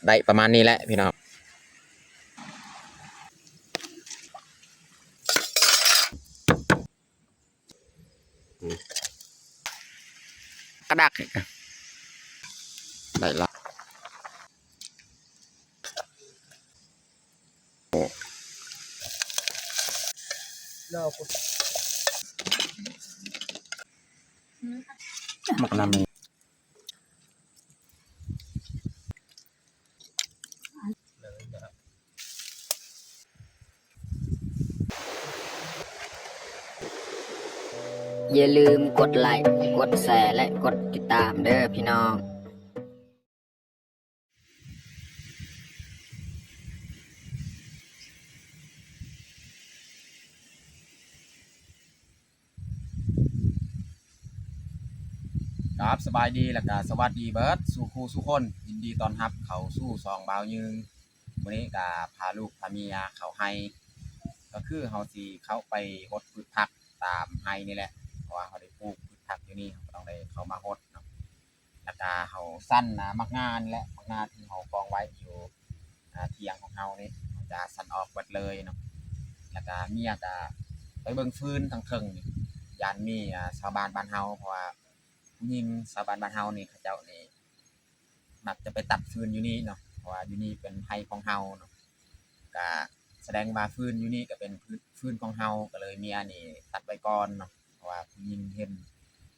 ໄດ້ປະມານນີ້ແຫຼະພີ່ນ້ອງ. ກະດັກ ໄດ້ລະ. ໝາກນຳ. ຢ່າລືມກົດໄລ້ ກົດແຊ ແລະ ກົດຕິດຕາມເດີພີ່ນ້ອງ. ຄັບ ສະບາຍດີ ແລ້ວກະສະຫວັດດີເບິດສູ່ຄູ່ສູ່ຄົນ. ຍິນດີຕ້ອນຮັບເຂົ້າສູ່ຊ່ອງບ່າວຍືງ. ມື້ນີ້ກະພາລູກພາເມຍເຂົ້າໄຮ່ ກະຄືເຮົາຊິເຂົ້າໄປຫົດພືດຜັກຕາມໄຮ່ນີ້ແຫຼະ ເພາະວ່າເຮົາໄດ້ປູກພືດຜັກຢູ່ນີ້ ເຮົາກະຕ້ອງໄດ້ເຂົ້າມາຫົດເນາະ. ແລ້ວກະເຮົາສັນ ອາ ໝາກງານີ້ແຫຼະ ໝາກງາທີ່ເຮົາກອງໄວ້ຢູ່ ອາ ຖຽງຂອງເຮົານີ້ ເຮົາຈະສັນອອກເບິດເລີຍເນາະ. ແລ້ວກະເມຍກະໄປເບິ່ງຟືນທາງເທິງນີ້ ຢ້ານມີ ອາ ຊາວບ້ານບ້ານເຮົາ ເພາະວ່າຜູ້ຍິງຊາວບ້ານບ້ານເຮົານີ້ ເຂົາເຈົ້ານີ້ມັກຈະໄປຕັດຟືນຢູ່ນີ້ເນາະ ເພາະວ່າຢູ່ນີ້ເປັນໄຮ່ຂອງເຮົາເນາະ. ກະສະແດງວ່າຟືນຢູ່ນີ້ກະເປັນຟືນ ຟືນຂອງເຮົາ ກະເລີຍເມຍນີ້ຕັດໄວ້ກ່ອນເນາະ ເພາະວ່າຜູ້ຍິງເຫັນ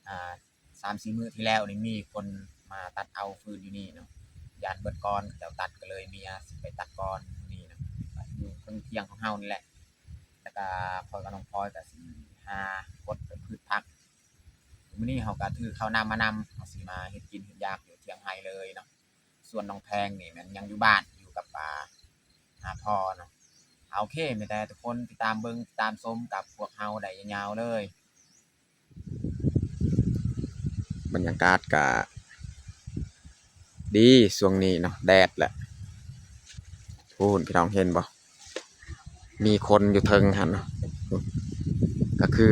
ອາ ສາມສີ່ມື້ທີ່ແລ້ວນີ້ມີຄົນມາຕັດເອົາຟືນຢູ່ນີ້ເນາະ ຢ້ານເບິດກ່ອນເຂົາເຈົ້າຕັດ ກະເລີຍເມຍຊິໄປຕັດກ່ອນຢູ່ນີ້ເນາະ ຢູ່ເທິງຖຽງຂອງເຮົານີ້ແຫຼະ. ແລ້ວກະຂ້ອຍກັບນ້ອງພອຍກະຊິຫາກົດໄປພືດຜັກ. ມື້ນີ້ເຮົາກະຖືເຂົ້ານ້ຳມານຳ ເຮົາຊິມາເຮັດກິນເຮັດຢາກຢູ່ຖຽງໄຮ່ເລີຍເນາະ. ສ່ວນນ້ອງແພງນີ້ແມ່ນຍັງຢູ່ບ້ານ ຢູ່ກັບ ອາ ອາ ພໍ່ເນາະ. ໂອເຄ ມີແຕ່ທຸກຄົນຕິດຕາມເບິ່ງ ຕິດຕາມຊົມກັບພວກເຮົາໄດ້ຍາວໆເລີຍ. ບັນຍາກາດກະດີຊ່ວງນີ້ເນາະ ແດດແຫຼະ. ພຸ້ນ ພີ່ນ້ອງເຫັນບໍ່? ມີຄົນຢູ່ເທິງຫັ້ນເນາະ ກະຄື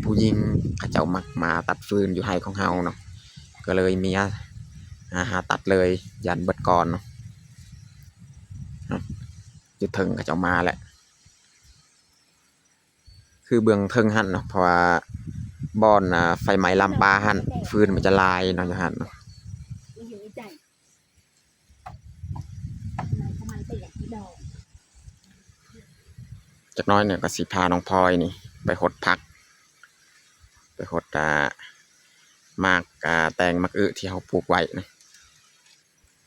ຜູ້ຍິງເຂົາເຈົ້າມັກມາຕັດຟືນຢູ່ໄຮ່ຂອງເຮົາເນາະ ກະເລີຍເມຍຫາ ຫາຕັດເລີຍ ຢ້ານເບິດກ່ອນເນາະ. ຢູ່ເທິງເຂົາເຈົ້າມາແຫຼະ ຄືເບື້ອງເທິງຫັ້ນເນາະ ເພາະວ່າບ່ອນ ອາ ໄຟໄໝ້ລາມປາຫັ້ນ ຟືນມັນຈະຫຼາຍເນາະ ຢູ່ຫັ້ນເນາະ. ຈັກໜ້ອຍນີ້ກະຊິພານ້ອງພອຍນີ້ໄປຫົດຜັກ ໄປຫົດ ອາ ໝາກ ອາ ແຕງໝາກອຶທີ່ເຮົາປູກໄວ້ນະ.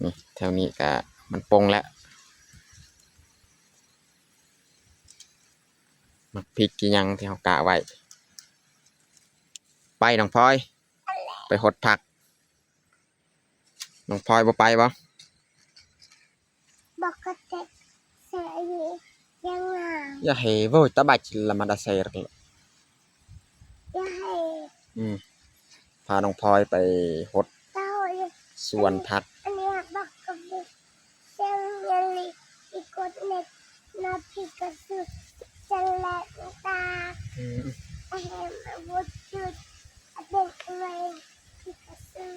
ນີ້ແຖວນີ້ກະມັນປົ່ງແລ້ວ ໝາກພິກອີ່ຫຍັງທີ່ເຮົາກະໄວ້. ໄປນ້ອງພອຍ ໄປຫົດຜັກ. ນ້ອງພອຍບໍ່ໄປບໍ່? ບໍ່ກະເຕັກເສຍນີ້ຍັງງາມ. ຢ່າເຫເວີຍ ຕະບາຍຈິລະມາດາເຊຣ. ຢ່າເຫ ອືມ ພານ້ອງພອຍໄປຫົດສວນຜັກ. ອັນນີ້ບັກກະເຕັກເຊຣນີ້ ອີກຄົນເນັກ ນາພິກາຊູ ສະແລະຕາ ອືມ ອາເຮມ ອາວຸດຈຸດ ອາເປັນອາເວນ ພິກາຊູ.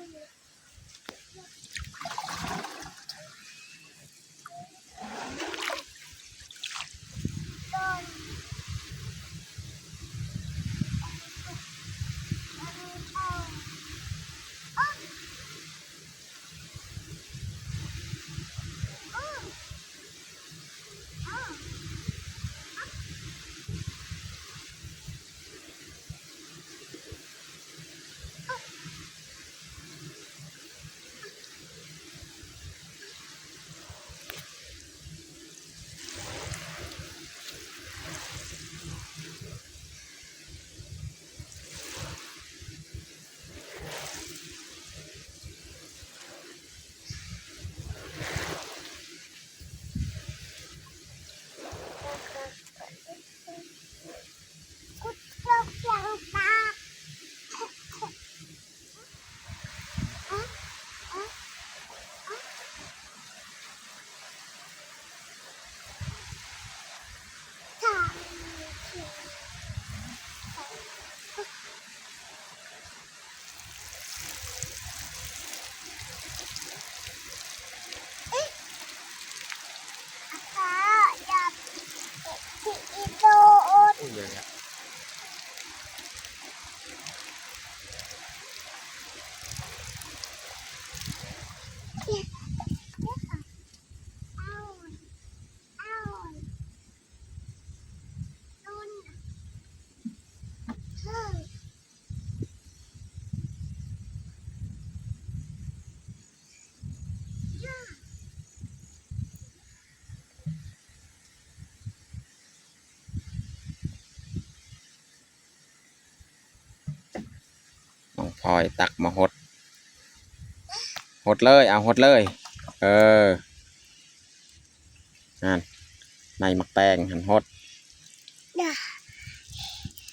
ອອຍຕັກມາຫົດ ຫົດເລີຍ ເອົາຫົດເລີຍ ເອີ ນັ້ນ ໃນໝາກແຕງຫັ້ນຫົດ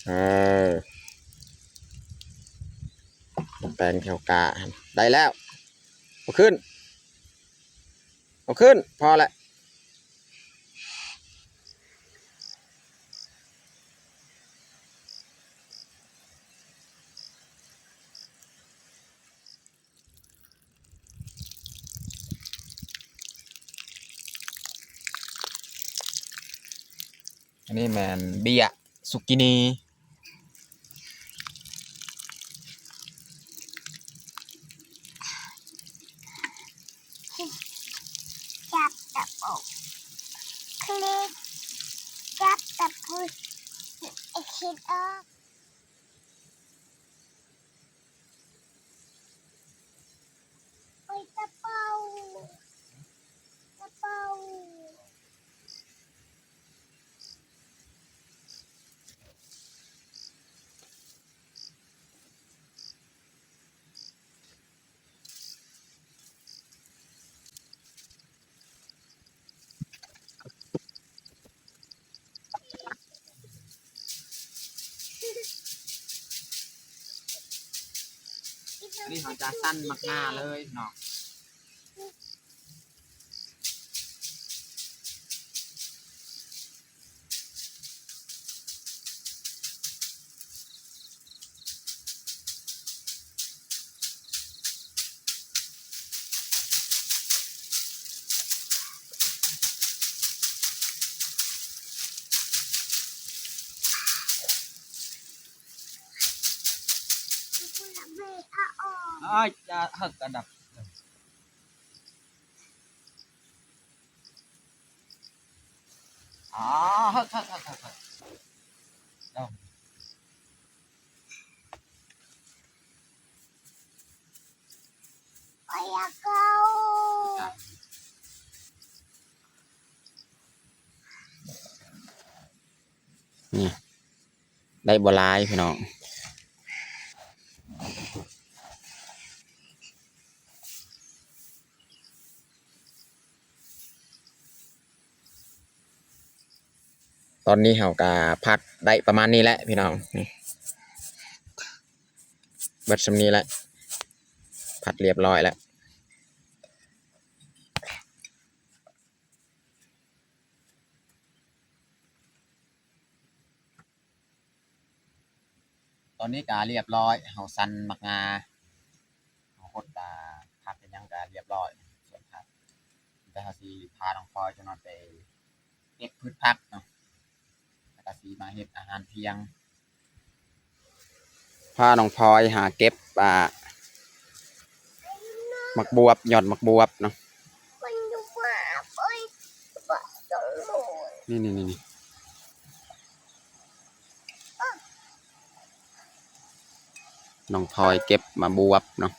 ເອີ ໝາກແຕງແຖວກາຫັ້ນ ໄດ້ແລ້ວ ເອົາຂຶ້ນ ເອົາຂຶ້ນ ພໍແລ້ວ. ອັນນີ້ແມ່ນເບ້ຍ ຊຸກກີນີ. ຈັບຕະປູ ຄລິກ ຈັບຕະປູ ຄລິກອອກ. ໂອ້ຍ ຕະເປົາ ຕະເປົາ. ອັນນີ້ເຮົາຈະສັນໝາກງາເລີຍເນາະ. ອ້າຍ ຈະເຮີກອັນດັບ ອໍ ເຮີກ ເຮີກ ເຮີກ ເຮີກ ເຮີກ ເອົາ. ນີ້ ໄດ້ບໍ່ຫຼາຍພີ່ນ້ອງ. ຕອນນີ້ເຮົາກະຜັດໄດ້ປະມານນີ້ແຫຼະພີ່ນ້ອງ ນີ້ ເບິດສ່ຳນີ້ແຫຼະ ຜັດລຽບຮ້ອຍແລ້ວ. ຕອນນີ້ກະລຽບຮ້ອຍ ເຮົາສັນໝາກງາ ເຮົາຫົດ ກະຜັກເຮັດຫຍັງກະລຽບຮ້ອຍ ສ່ວນຜັກ ແຕ່ເຮົາຊິພານ້ອງພອຍຈັກໜ່ອຍໄປເກັບພືດຜັກເນາະ ແລ້ວກະຊິມາເຮັດອາຫານທ່ຽງ. ພານ້ອງພອຍຫາເກັບ ອ່າ ໝາກບວບ ຍອດໝາກບວບເນາະ ນີ້ໆໆໆ ນ້ອງພອຍເກັບໝາກບວບເນາະ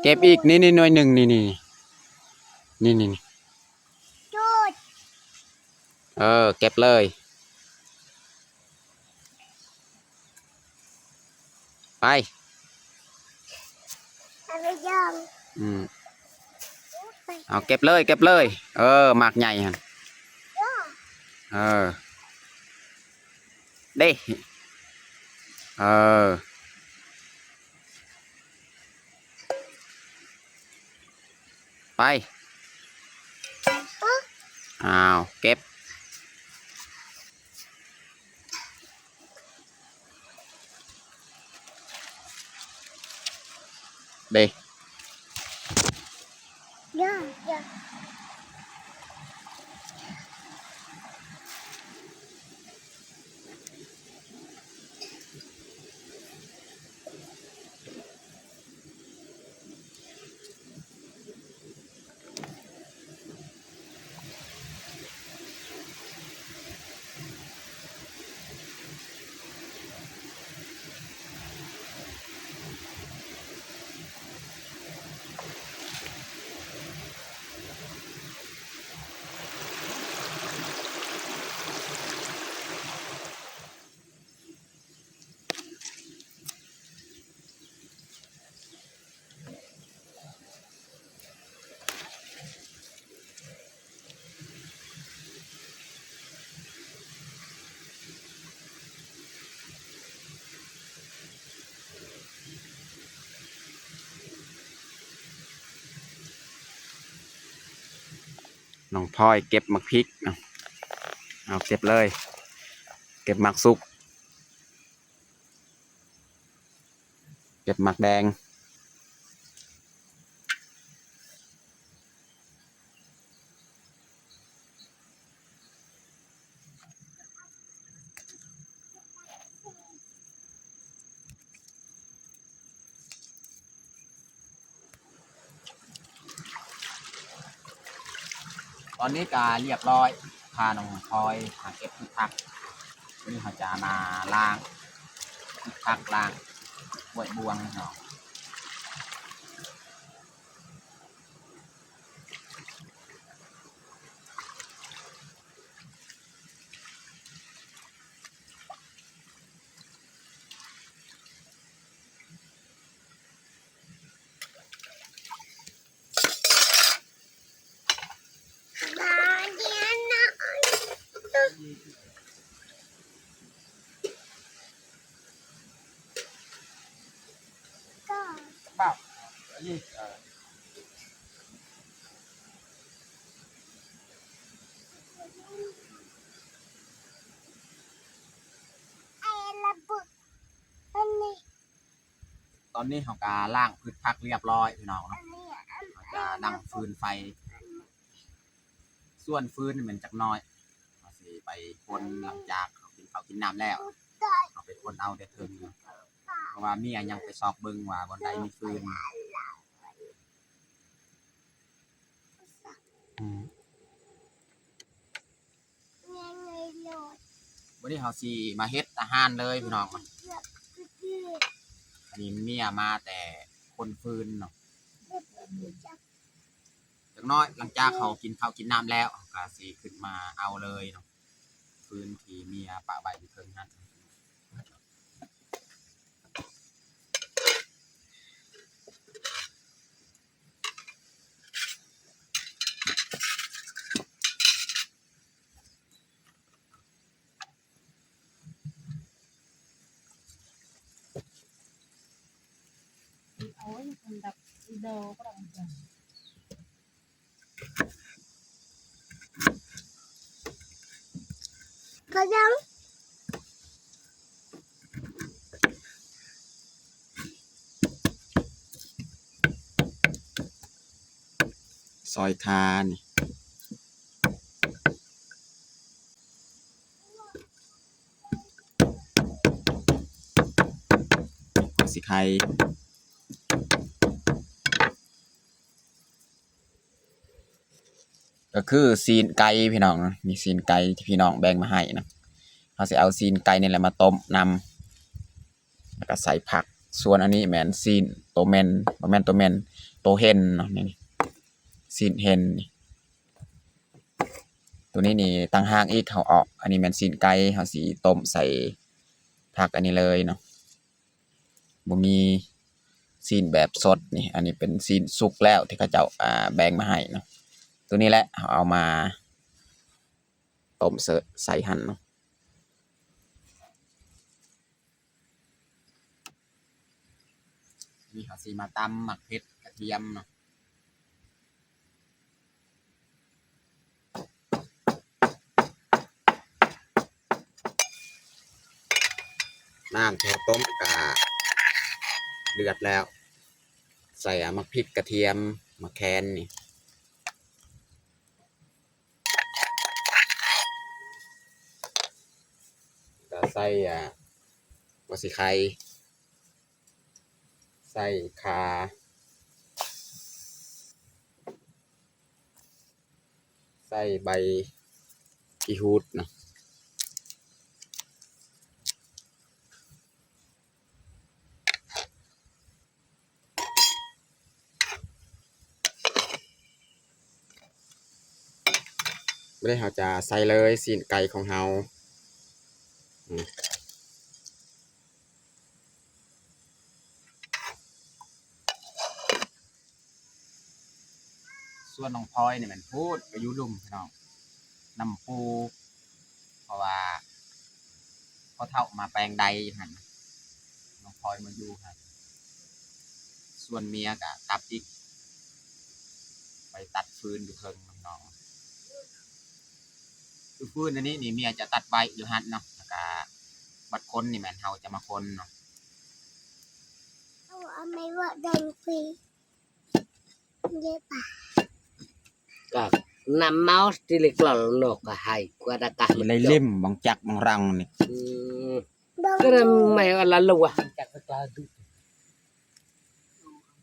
ເກັບອີກ ນີ້ໆ ໜ່ວຍໜຶ່ງ ນີ້ໆ ນີ້ໆ ເອີ ເກັບເລີຍ ໄປ ອືມ ເອົາ ເກັບເລີຍ ເກັບເລີຍ ເອີ ໝາກໃຫຍ່ຫັ້ນ ເອີ ເດ້ ເອີ ໄປ ອ້າວ ເກັບ ເດ້. ນ້ອງພອຍເກັບໝາກພິກເນາະ ເອົາເກັບເລີຍ ເກັບໝາກສຸກ ເກັບໝາກແດງ. ຕອນນີ້ກະລຽບລ້ອຍ ພານ້ອງພອຍມາເກັບພືດຜັກ. ມື້ນີ້ເຮົາຈະມາລ້າງພືດຜັກ ລ້າງກ້ວຍບວງເນາະ. ຕອນນີ້ເຮົາກະລ້າງພືດຜັກລຽບລ້ອຍພີ່ນ້ອງເນາະ. ເຮົາຈະດັງຟືນໄຟ ສ່ວນຟືນນີ້ແມ່ນຈັກໜ້ອຍ ເຮົາຊິໄປຄົນ ຫຼັງຈາກເຮົາກິນເຂົ້າກິນນ້ຳແລ້ວ ເຮົາໄປຄົນເອົາແຕ່ເທິງ ເພາະວ່າເມຍຍັງໄປຊອກເບິ່ງວ່າບ່ອນໃດມີຟືນ. ອືມ ມື້ນີ້ເຮົາຊິມາເຮັດອາຫານເລີຍພີ່ນ້ອງ. ອັນນີ້ເມຍມາແຕ່ຄົນຟືນເນາະ. ຈັກໜ້ອຍຫຼັງຈາກເຮົາກິນເຂົ້າກິນນ້ຳແລ້ວ ເຮົາກະຊິຂຶ້ນມາເອົາເລີຍເນາະ ຟືນທີ່ເມຍປະໄວ້ຢູ່ເທິງຫັ້ນ. ຊອຍຂ່ານີ້ ຊິໄຂ່ ກໍຄືຊີ້ນໄກ່ພີ່ນ້ອງເນາະ. ນີ້ຊີ້ນໄກ່ທີ່ພີ່ນ້ອງແບ່ງມາໃຫ້ນະ ເຮົາຊິເອົາຊີ້ນໄກ່ນີ້ແຫຼະມາຕົ້ມນຳ ແລ້ວກໍໃສ່ຜັກ. ສ່ວນອັນນີ້ແມ່ນຊີ້ນໂຕແມ່ນ ບໍ່ແມ່ນໂຕແມ່ນ ໂຕເຫັນເນາະ. ນີ້ຊີ້ນເຫັນນີ້ ໂຕນີ້ນີ້ຕ່າງຫາກອີກ ເຮົາເອົາ ອັນນີ້ແມ່ນຊີ້ນໄກ່ ເຮົາຊິຕົ້ມໃສ່ຜັກອັນນີ້ເລີຍເນາະ. ບໍ່ມີຊີ້ນແບບສົດນີ້ ອັນນີ້ເປັນຊີ້ນສຸກແລ້ວທີ່ເຂົາເຈົ້າ ອ່າ ແບ່ງມາໃຫ້ເນາະ. ໂຕນີ້ແຫຼະ ເຮົາເອົາມາຕົ້ມເສີ ໃສ່ຫັ້ນເນາະ. ນີ້ເຮົາຊິມາຕຳໝາກເຜັດກະທຽມເນາະ. ນ້ຳທີ່ເຮົາຕົ້ມກະເດືອດແລ້ວ ໃສ່ ອາ ໝາກພິກ ກະທຽມ ໝາກແຄນນີ້ ກະໃສ່ ອາ ຫົວສີໄຄ ໃສ່ຂ່າ ໃສ່ໃບຂີ້ຫູດເນາະ. ບາດນີ້ເຮົາຈະໃສ່ເລີຍຊີ້ນໄກ່ຂອງເຮົາ. ສ່ວນນ້ອງພອຍນີ້ແມ່ນພຸ້ນ ໄປຢູ່ລຸ່ມພີ່ນ້ອງ ນຳປູ່ ເພາະວ່າພໍ່ເຖົ້າມາແປງໄດຢູ່ຫັ້ນ ນ້ອງພອຍມາຢູ່ຫັ້ນ. ສ່ວນເມຍກະກັບອີກ ໄປຕັດຟືນຢູ່ເທິງພີ່ນ້ອງ. ຄືຟືນອັນນີ້ນີ້ ເມຍຈະຕັດໄວ້ຢູ່ຫັ້ນເນາະ ແລ້ວກະບັດຄົນນີ້ແມ່ນເຮົາຈະມາຄົນເນາະ. ເອົາ ເອົາໄມ້ເວາະດັງພີ້ ເດປະ ກະນຳເມົາສະຕິລິກລໍລະໂນກະໄຮກວ່າດະກະ ໄລ່ເຫຼັ້ມບັງຈັກບັງລັງນີ້ ອືມ ກະນຳໄມ້ອັນລະລວ ຈັກໄປກລາງດຸ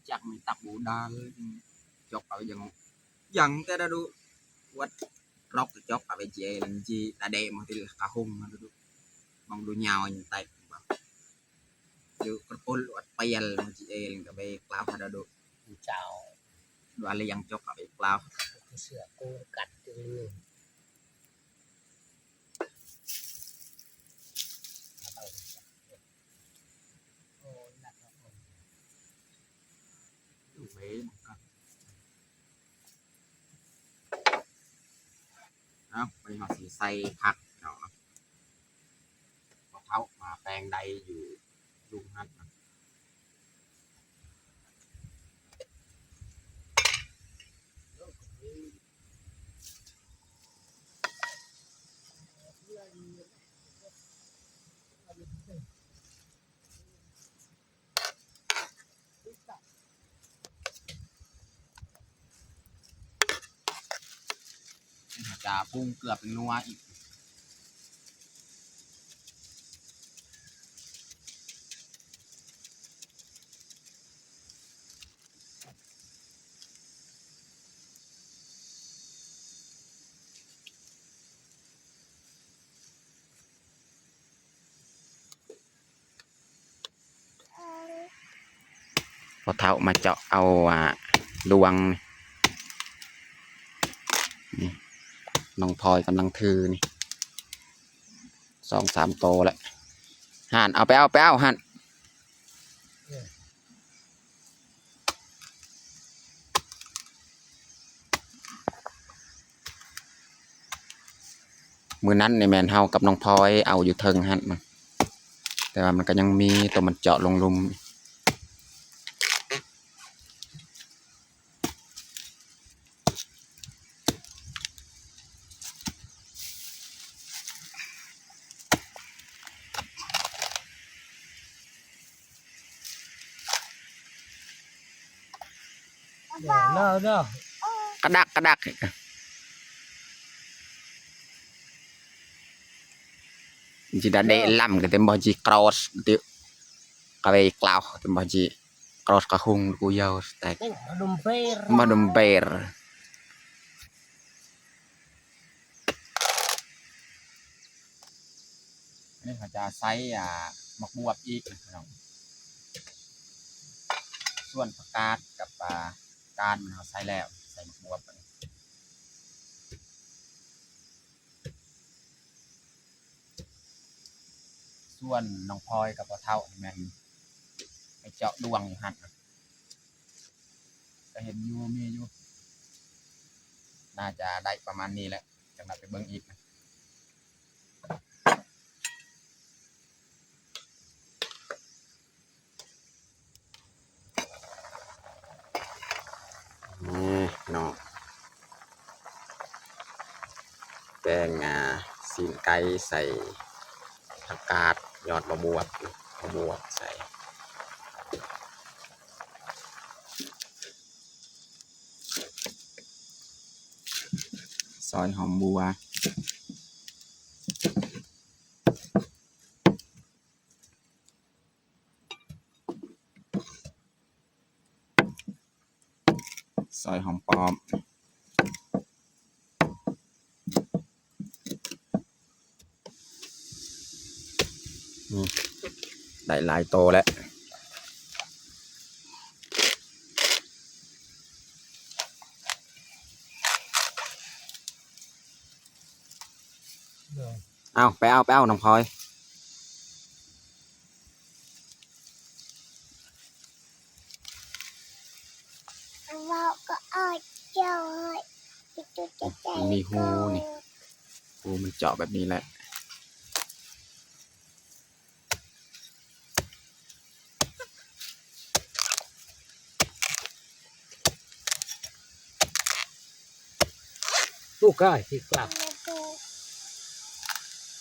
ຈາກມັນຕັກບູດານ ຈອກເອົາຍັງ ຍັງແຕ່ດາດຸ ວັດ ຣອກຈອກເອົາໄປເຈລະຈີດາເດມາຕິລະກະຫົງມາດຸ ມອງດູຍາວຍັງໄຕ ຢູ່ກະປຸລວັດປຽນລະຈີເອລະໄປກລາວຫາດາດຸ ເຈົ້າ ດູອາລະຍັງຈອກເອົາໄປກລາວ ເສືອໂກກັດ ເອົາ ໄປເຮົາຊິໃສ່ຜັກເນາະ ເຂົ້າມາແປງໄດ້ຢູ່ລຸງຫັ້ນ. ຈະປຸງເກືອເປັນນົວອີກ. ພໍ່ເຖົ້າມາເຈາະເອົາ ອາ ລວງ ນີ້ ນ້ອງພອຍກຳລັງຖືນີ້ ສອງສາມໂຕແຫຼະ ຫັ້ນ ເອົາໄປເອົາ ໄປເອົາຫັ້ນ. ມື້ນັ້ນນີ້ແມ່ນເຮົາກັບນ້ອງພອຍເອົາຢູ່ເທິງຫັ້ນ ແຕ່ວ່າມັນກໍຍັງມີໂຕມັນເຈາະລົງລຸ່ມ. ເດີ ເດີ ກະດັກ ກະດັກ ຈິດາເດລຳ ກະເຕັມບໍ່ຈິກຣອສ ກະເວກລາວ ເຕັມບໍ່ຈິກຣອສ ກະຮຸງ ກູເຍົາ ສະແຕັກ ມາດົມເບຣ ມາດົມເບຣ. ອັນນີ້ເຮົາຈະໃສ່ ອ່າ ໝາກບວບອີກນະພີ່ນ້ອງ ສ່ວນຜັກກາດກັບ ອ່າ ກາດມັນເຮົາໃສ່ແລ້ວ ໃສ່ໝາກບວບ ສ່ວນນ້ອງພອຍກັບພໍ່ເຖົ້ານີ້ແມ່ນໄປເຈາະລວງຢູ່ຫັ້ນນະ ກໍເຫັນຢູ່ ມີຢູ່ ໜ້າຈະໄດ້ປະມານນີ້ແຫຼະ ຈັ່ງໄດ້ໄປເບິ່ງອີກນະ. ນີ້ເນາະ ແກງ ອ່າ ຊີ້ນໄກ່ໃສ່ຜັກກາດ ຍອດໝາກບວບ ໝາກບວບໃສ່ ຊອຍຫອມບົວ ຊອຍຫອມປ້ອມ ອືມ ໄດ້ຫຼາຍໂຕແລ້ວ. ເອົາ ໄປເອົາ ໄປເອົາ ນ້ອງພອຍ ເວົ້າກໍເອົາ ເຈົ້າ ມັນມີຮູນີ້ ຮູມັນເຈາະແບບນີ້ແຫຼະ. ລູກເອີຍ ທີ່ກະ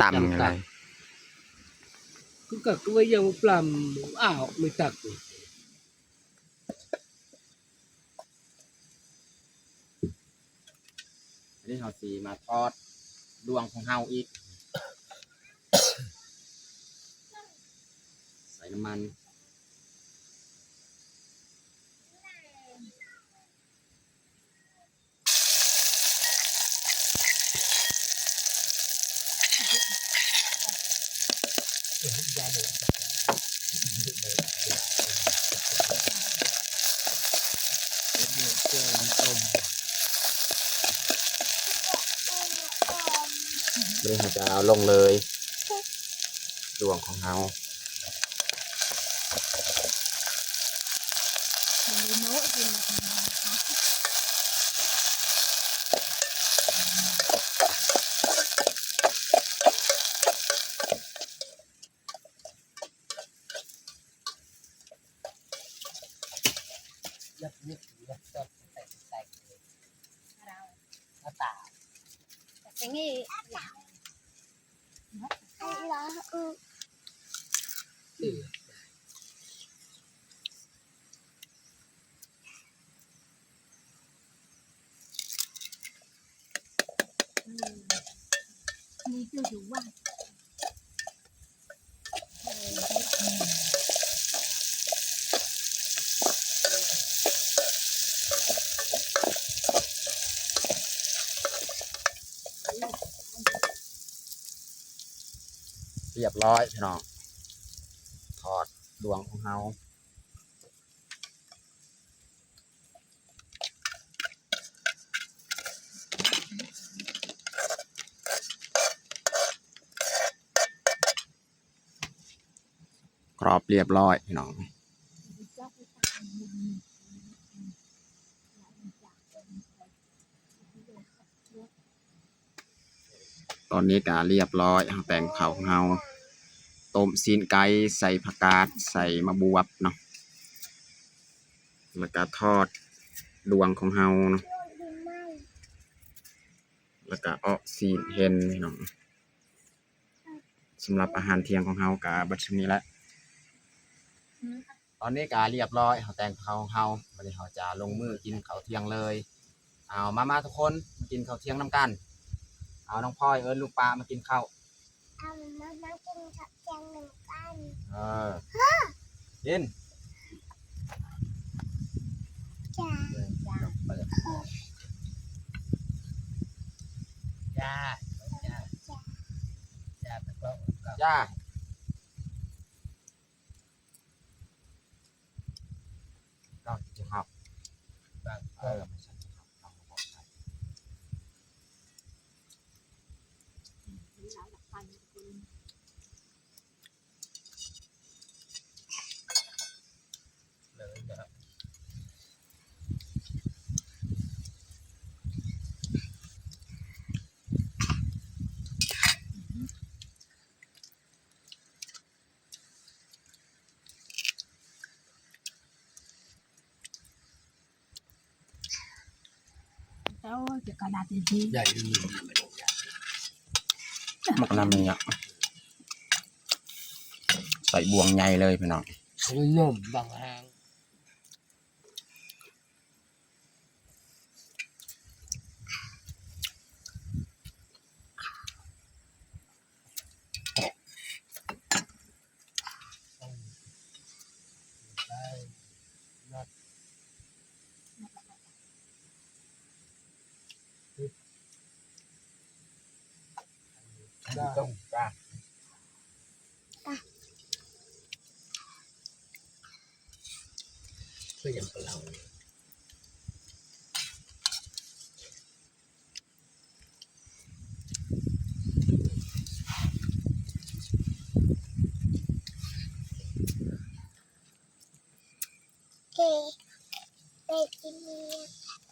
ຕຳກໍໄດ້. ຄືກັບວ່າຍັງປາມອ້າວໄມ່ຕັກ. ອັນນີ້ເຮົາຊິມາທອດດ້ວງຂອງເຮົາອີກ ໃສ່ນ້ຳມັນ. ແກງສົ້ມ ບາດນີ້ເຮົາຈະເອົາລົງເລີຍ ດວງຂອງເຮົາ. ຮຽບຮ້ອຍພີ່ນ້ອງ ທອດດວງຂອງເຮົາ. ກອບຮຽບຮ້ອຍພີ່ນ້ອງ. ຕອນນີ້ກະຮຽບຮ້ອຍ ເຮົາແຕ່ງເຂົ້າຂອງເຮົາ ຕົ້ມຊີ້ນໄກ່ ໃສ່ຜັກກາດ ໃສ່ໝາກບວບເນາະ ແລ້ວກະທອດດວງຂອງເຮົາເນາະ ແລ້ວກະເອາະຊີ້ນເຫັນພີ່ນ້ອງ. ສຳລັບອາຫານທ່ຽງຂອງເຮົາກະເບິດສ່ຳນີ້ແຫຼະ. ຕອນນີ້ກະຮຽບຮ້ອຍ ເຮົາແຕ່ງເຂົ້າຂອງເຮົາ ບາດນີ້ເຮົາຈະລົງມືກິນເຂົ້າທ່ຽງເລີຍ. ເອົາ ມາ ມາທຸກຄົນ ມາກິນເຂົ້າທ່ຽງນຳກັນ. ເອົາ ນ້ອງພອຍ ເອີ້ນລູກປ້າມາກິນເຂົ້າ. ເອົາ ມາ ມາກິນເຂົ້າທ່ຽງນຳກັນ. ເອີ ກິນ. ຈ້າ ຈ້າ ຈ້າ ຈ້າ ຈ້າ. ເຈົ້າຈະຂະໜາດນີ້ ໃຫຍ່ຢູ່ນີ້ ບັກນຳນີ້ ໃສ່ບ່ວງໃຫຍ່ເລີຍພີ່ນ້ອງ.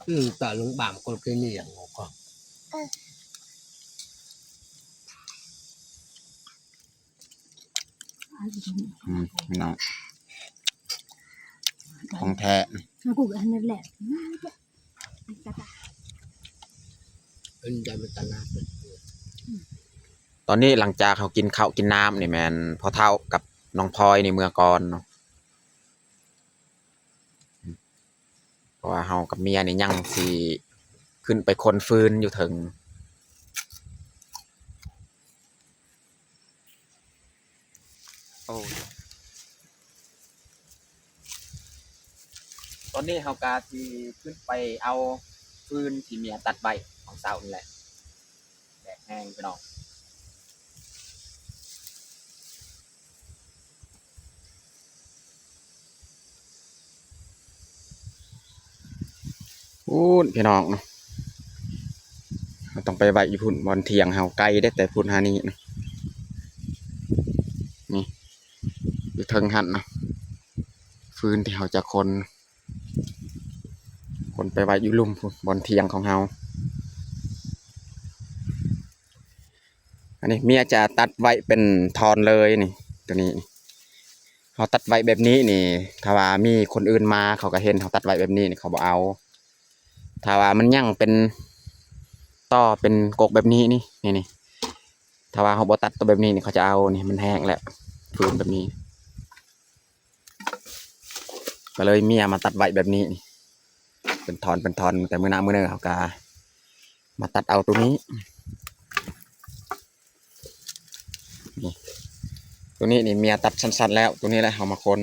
ອືມ ຕາລຸງບາມຄົນກິນອີ່ຫຍັງກໍ ອືມ ພີ່ນ້ອງ ຂອງແທ້ ເປັນໄດມັນຕະໜາດ. ຕອນນີ້ຫຼັງຈາກເຮົາກິນເຂົ້າກິນນ້ຳນີ້ ແມ່ນພໍ່ເຖົ້າກັບນ້ອງພອຍນີ້ເມືອກ່ອນເນາະ ເພາະວ່າເຮົາກັບເມຍນີ້ຍັງຊິຂຶ້ນໄປຂົນຟືນຢູ່ເທິງ. ໂອ້ຍ ຕອນນີ້ເຮົາກະຊິຂຶ້ນໄປເອົາຟືນທີ່ເມຍຕັດໄວ້ຂອງເຊົ້ານີ້ແຫຼະ ແດດແຮງພີ່ນ້ອງ. ພຸ້ນພີ່ນ້ອງເນາະ ເຮົາຕ້ອງໄປໄວ້ຢູ່ພຸ້ນ ບ່ອນຖຽງເຮົາໄກເດ້ ແຕ່ພຸ້ນຫານີ້ນະ ນີ້ ຢູ່ເທິງຫັ້ນນະ ຟືນທີ່ເຮົາຈະຂົນ ຂົນໄປໄວ້ຢູ່ລຸ່ມພຸ້ນ ບ່ອນຖຽງຂອງເຮົາ. ອັນນີ້ເມຍຈະຕັດໄວ້ເປັນທ່ອນເລີຍນີ້ ໂຕນີ້ນີ້ ເຮົາຕັດໄວ້ແບບນີ້ນີ້ ຖ້າວ່າມີຄົນອື່ນມາ ເຂົາກໍເຫັນເຮົາຕັດໄວ້ແບບນີ້ນີ້ ເຂົາບໍ່ເອົາ. ຖ້າວ່າມັນຍັງເປັນຕໍເປັນກົກແບບນີ້ນີ້ ນີ້ໆ ຖ້າວ່າເຮົາບໍ່ຕັດໂຕແບບນີ້ນີ້ ເຂົາຈະເອົາ. ນີ້ມັນແຫ້ງແລ້ວ ຟືນແບບນີ້ ກໍເລີຍເມຍມາຕັດໄວ້ແບບນີ້ນີ້ ເປັນທ່ອນເປັນທ່ອນ ແຕ່ມື້ໜ້າມື້ເໜີເຮົາກໍມາຕັດເອົາໂຕນີ້ ນີ້ ໂຕນີ້ນີ້ເມຍຕັດສັ້ນໆແລ້ວ ໂຕນີ້ແຫຼະເຮົາມາຂົນ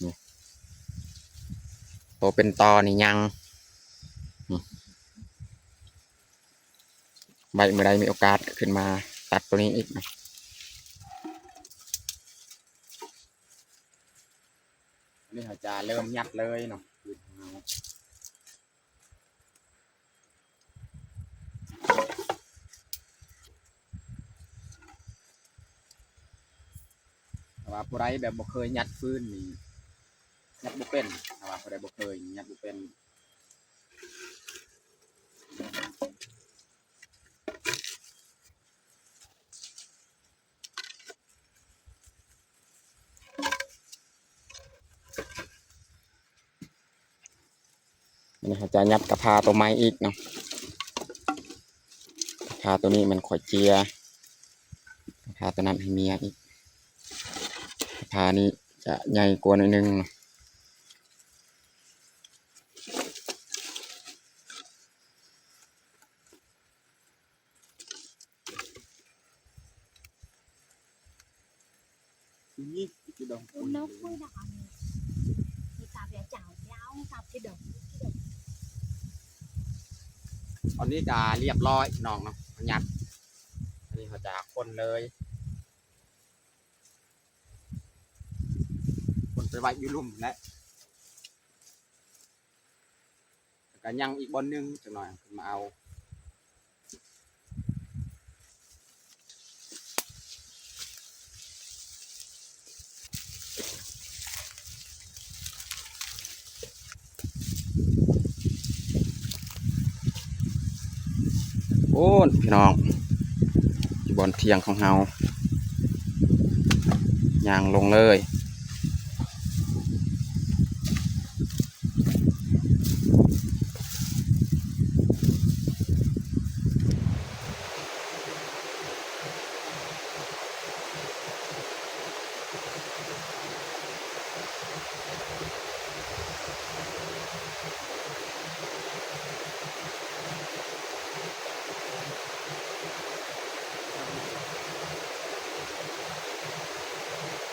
ນີ້ ໂຕເປັນຕໍນີ້ຍັງ ນີ້ ໄວ້ມື້ໃດມີໂອກາດກໍຂຶ້ນມາຕັດໂຕນີ້ອີກ. ອັນນີ້ເຮົາຈະເລີ່ມຍັດເລີຍເນາະ ຖ້າວ່າຜູ້ໃດແບບບໍ່ເຄີຍຍັດຟືນນີ້ ຍັດບໍ່ເປັນ ຖ້າວ່າຜູ້ໃດບໍ່ເຄີຍຍັດບໍ່ເປັນ. ອັນນີ້ເຮົາຈະຍັດກະພາໂຕໃໝ່ອີກເນາະ ກະພາໂຕນີ້ມັນຂ້ອຍເຈຍ ກະພາໂຕນັ້ນໃຫ້ເມຍອີກ ກະພານີ້ຈະໃຫຍ່ກວ່າໜ້ອຍໜຶ່ງເນາະ. ຕອນນີ້ກະລຽບລ້ອຍພີ່ນ້ອງເນາະ ຍັດ ອັນນີ້ເຮົາຈະຂົນເລີຍ ຂົນໄປໄວ້ຢູ່ລຸ່ມແຫຼະ. ແລ້ວກໍຍັງອີກບ່ອນໜຶ່ງ ຈັກໜ້ອຍເອົາຂຶ້ນມາເອົາ. ໂອ້ ພີ່ນ້ອງ ຢູ່ບ່ອນຖຽງຂອງເຮົາ ຍ່າງລົງເລີຍ.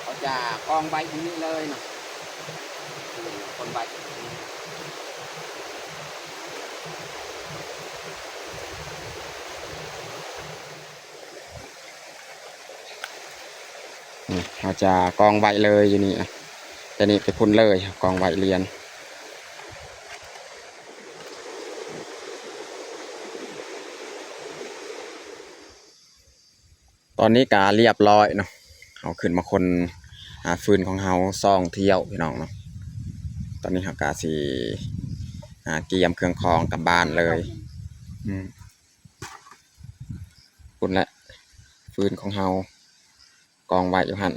ເຂົາຈະກອງໄວ້ທີ່ນີ້ເລີຍເນາະ ຄົນໄວ້ທີ່ນີ້. ນີ້ ເຮົາຈະກອງໄວ້ເລີຍຢູ່ນີ້ ແຕ່ນີ້ໄປພຸ້ນເລີຍ ກອງໄວ້ລຽນ. ຕອນນີ້ກະລຽບລ້ອຍເນາະ ເຮົາຂຶ້ນມາຂົນ ອາ ຟືນຂອງເຮົາສອງຖ້ຽວພີ່ນ້ອງເນາະ. ຕອນນີ້ເຮົາກະຊິ ອາ ກຽມເຄື່ອງຂອງກັບບ້ານເລີຍ. ອືມ ພຸ້ນແຫຼະ ຟືນຂອງເຮົາກອງໄວ້ຢູ່ຫັ້ນ.